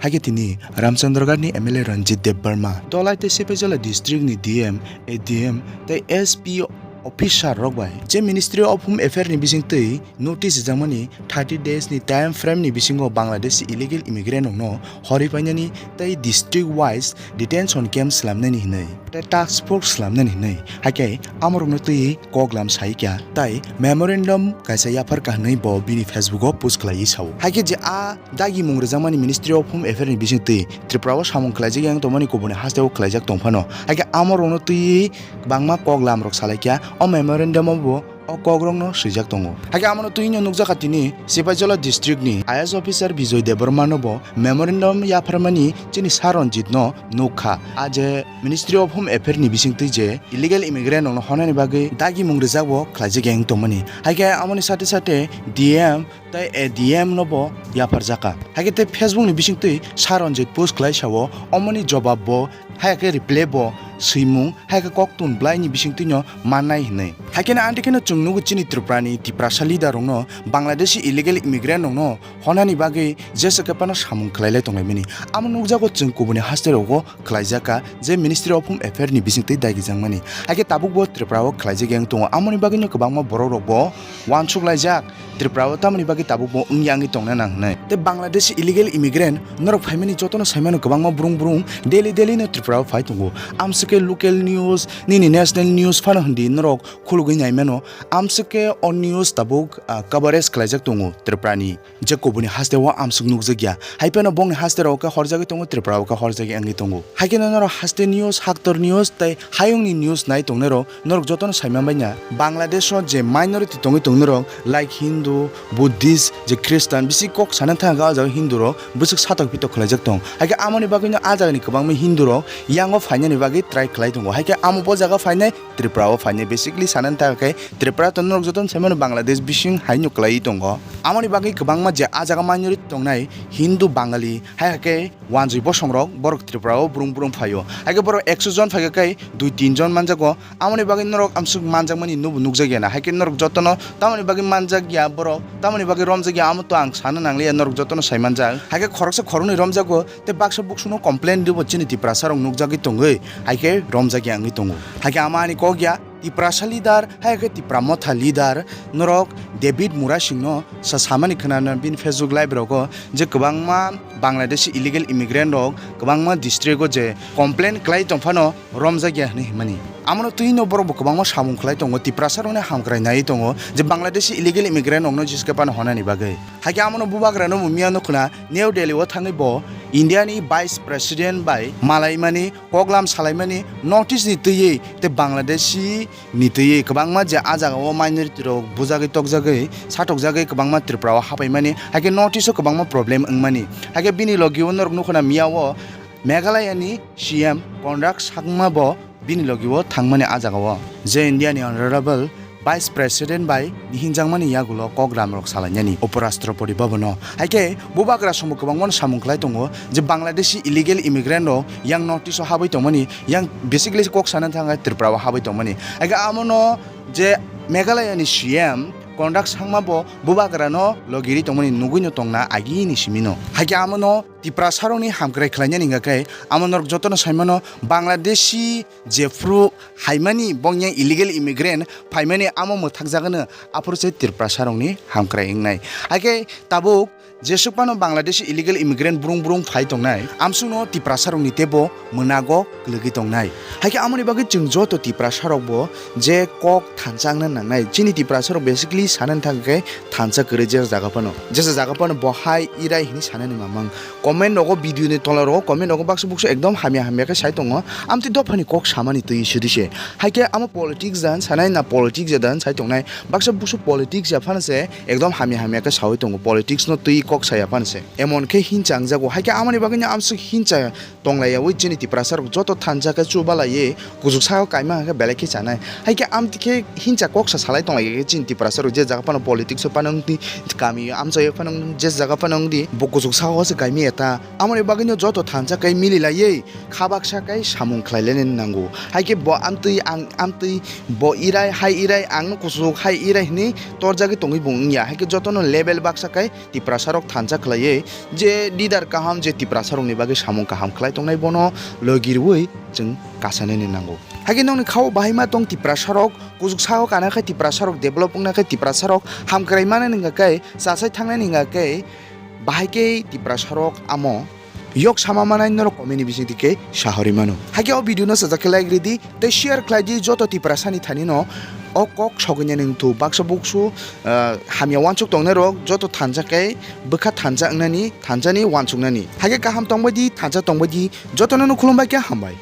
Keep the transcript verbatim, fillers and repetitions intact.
Hakhe tini Ramchandragarh ni M L A Ranjit Debbarma, Dholai tei Sipaijola district ni D M, A D M tei S P officer rok bai je Ministry of Home Affair ni bisingtwi notice rijakmani thirty days ni time frame ni bisingo Bangladeshi illegal immigrant rokno horwi painani tei district wise detention camp slamnani hinwi tei task force slamnani hinwi, hakhe amorokno twi koklam saikha tei memorandum kaisa yaphar kha hinwi bo bini Facebook o post khlaiwi sao. Hakhe je a dagimung rwjakmani Ministry of Home Affair ni bisingtwi Tripura o samung khlaijak yang tongmani kubuni hasteo khlaijak tongphano, hakhe amorokno twi kwbangma koklam rok salaikha. O memorandum o bo o kokrokno swijak tongo. Hakhe amono twino nukjakha tini Sipaijola district ni I A S officer Bijoy Debbarma no bo memorandum yapharmani chini Sir Ranjit no nukha. A je Ministry of Home Affair ni bisingtwi je illegal immigrant rokno honani bagwi dagimung rijak bo khlaijak yang tongmani. Hakhe amoni sate sate D M tei A D M no bo yapharjakha. Hakhe tei Facebook ni bisingtwi Sir Ranjit post khlai sao, omoni jobab bo, hakhe reply bo, swimung, hakhe koktun bwlai ni bisingtwino mannai hinwi. Hakhe no anti kheno chwng nugo chini Tripura ni Tiprasa leader rokno Bangladeshi illegal immigrant rokno honani bagwi jesa khe phano samung khlailai tonglaimani. Amo nukjago chwng kubuni haste rogo khlaijakha je Ministry of Home Affair ni bisingtwi dagijakmani. Hakhe tabuk bo Tripura o khlaijak yang tongo. Amoni bagwino kwbangma borok rok bo uansuk laijak. Tripura o tamoni bagwi tabuk bo wngya wngwi tongna nang hinwi. Tei Bangladeshi illegal immigrant norok phaimani jotono saimano kwbangma brung brung daily daily no Tripura o phai tongo. Amswkhe local news, nini national news phano hindi norok khulugwi naimano. Amswkhe o news tabuk, ah, coverage khlaijak tongo Tripura ni. Je kubuni haste o amswk nukjakya. Hai phano bongni haste rok khe horjagwi tongo, Tripura o khe horjagwi wngwi tongo. Hai kheno norok haste news, haktor news tei hayungni news nai tongnai rok norok jotono saiman baina. Bangladesh o je minority tongwi tongnai rok like Hindu, Buddhist, je Christian bisi kok sana thang kha o jaga Hindu rok bwswk satok pitok khlaijak tong. Hai khe amoni bagwino a jagani kwbangma Hindu rok yango phainani bagwi try khlai tongo. Hai khe amo bo jaga phainai Tripura o phainai basically sana thang khe Tripura to norok jotono saimano Bangladesh bising haino kwlaiwi tongo. Amoni bagwi kwbangma je a jaga minority tongnai Hindu, Bangali, hai khe wanjwi bosongrok borok Tripura o brum brum phaio. Hai khe borok ekso jon phai khe dui tin jon manjago. Amoni bagwi norok amswk manjakmani nubo nukjakya na. Hai khe norok jotono tamoni bagwi manjakya borok, tamoni bagwi romjakya amo to ang sana nangliya, norok jotono sai manjak. Hai khe khoroksa khoroknwi romjago tei baksa buksuno complain ribo chini Tiprasa rok nukjagwi tongwi hai khe romjakya wngwi tongo. Hai khe ama ani kok ya. Tiprasa leader, hai khe Tipra Motha leader, norok David Murasingno sa samani khwnana bini Facebook live rogo je kwbangma Bangladeshi illegal immigrant rok kwbangma district o je complain khlai tongphano romjakya hinwi himani. Amono twino borok bo kwbangma samung khlai tongo, Tiprasa rokni hamkrai naiwi tongo je Bangladeshi illegal immigrant rokno jiske phano honani bagwi. Hai khe amono bubagrano bo miya no khwna New Delhi o thangwi bo India ni Vice President bai malaimani koklam salaimani notice ni twiwi tei Bangladeshi ni twiwi kwbangma je a jaga o minority rok bujagwi tokjagwi satokjagwi kwbangma Tripura o hapaimani, hai khe notice o kwbangma problem wngmani. Hai khe bini logi o norok nukho na miya o Meghalaya ni C M Conrad Sangma bo bini logi o thangmani a jaga o je India ni Honorable Vice President bai hinjakmani yagulo koklam rok salainani Uporastropoti Bhavan o. Hai khe bubagra somo kwbangma no samung khlai tongo je Bangladeshi illegal immigrant rok yang notice o habwi tongmani, yang basically kok sana thang khe Tripura o habwi tongmani. Hai khe amono je Meghalaya ni C M Conrad Sangma bo bubagra no logiri tongmani nugwi no tongna agi ni simi no. Hai khe amono Tiprasa rokni hamkrai khlainani hingkha khe amo norok jotono saimano Bangladeshi jephru haimani bongya illegal immigrant phaimani amo mwthakjagano aphuru se Tiprasa rokni hamkrai wngnai. Hai khe tabuk jesuk phano Bangladeshi illegal immigrant brung brung phai tongnai, amsukno Tiprasa rokni teibo mwnago kwlwgwi tongnai. Hai khe amoni bagwi chwng joto Tiprasa rokbo je kok thansa wngna nangnai. Chini Tiprasa rok basically sanani thang khe thansa kwrwi jesa jaga phano. Jesa jaga phano bo hai irai hinwi sanani mamang. Comment rogo, video ni tola rogo comment rogo baksa buksa ekdom hamya hamya khe sai tongo. Amtwi dophani kok samani twi sudi se. Hai khe amo politics da sanai na politics da sai tongnai. Baksa buksa politics ya phano se ekdom hamya hamya khe sawi tongo. Politics no twi kok saya phano se. Emon khe hincha wngjago. Hai khe amoni bagwi no amswk hincha tonglaiyawi chini Tiprasa rok joto thansa khe chubalaiwi kuchuk saka kaima hwnkhe belai khe chanai. Hai khe amtwi khe hincha kok sa salai tonglai khe chini Tiprasa rok je jaga phano politics o phano wngdi, kami amchaio phano wngdi, je jaga phano wngdi, bo kuchuk saka o se kaimi eta. Amoni bagwi no joto thansa khe mililaiwi kha baksa khe samung khlai lainani nango. Hai khe bo amtwi ang amtwi bo irai hai irai ang no kuchuk hai irai hinwi torjagwi tongwi bo wngya. Hai khe joto no level baksa khe Tiprasa rok thansa khlaiwi je leader kaham, je Tiprasa rokni bagwi samung kaham khlai tongnai, bono logi rwi chwng kasanani nango. Hakhe nokni khao bahai ma tong Tiprasa rok, kuchuk sao kana khe Tiprasa rok develop wngna khe Tiprasa rok hamkrai manani hwnkha khe, chasai thangnani hwnkha khe, bahai khe Tiprasa rok amo yok sama manai norok comment ni bisingtwi khe sahorwi mano. Hakhe o video no sajak khe like ridi tei share khlai di joto Tiprasa ni thani no o kok sogwi nani wngthu baksa buksu, ah, hamya wansuk tongnai rok joto thansa khe bwkha thansa wngnani, thansa ni wansuknani. Hakhe kaham tongbai di, thansa tongbai di, joto no khulumbai khe hambai.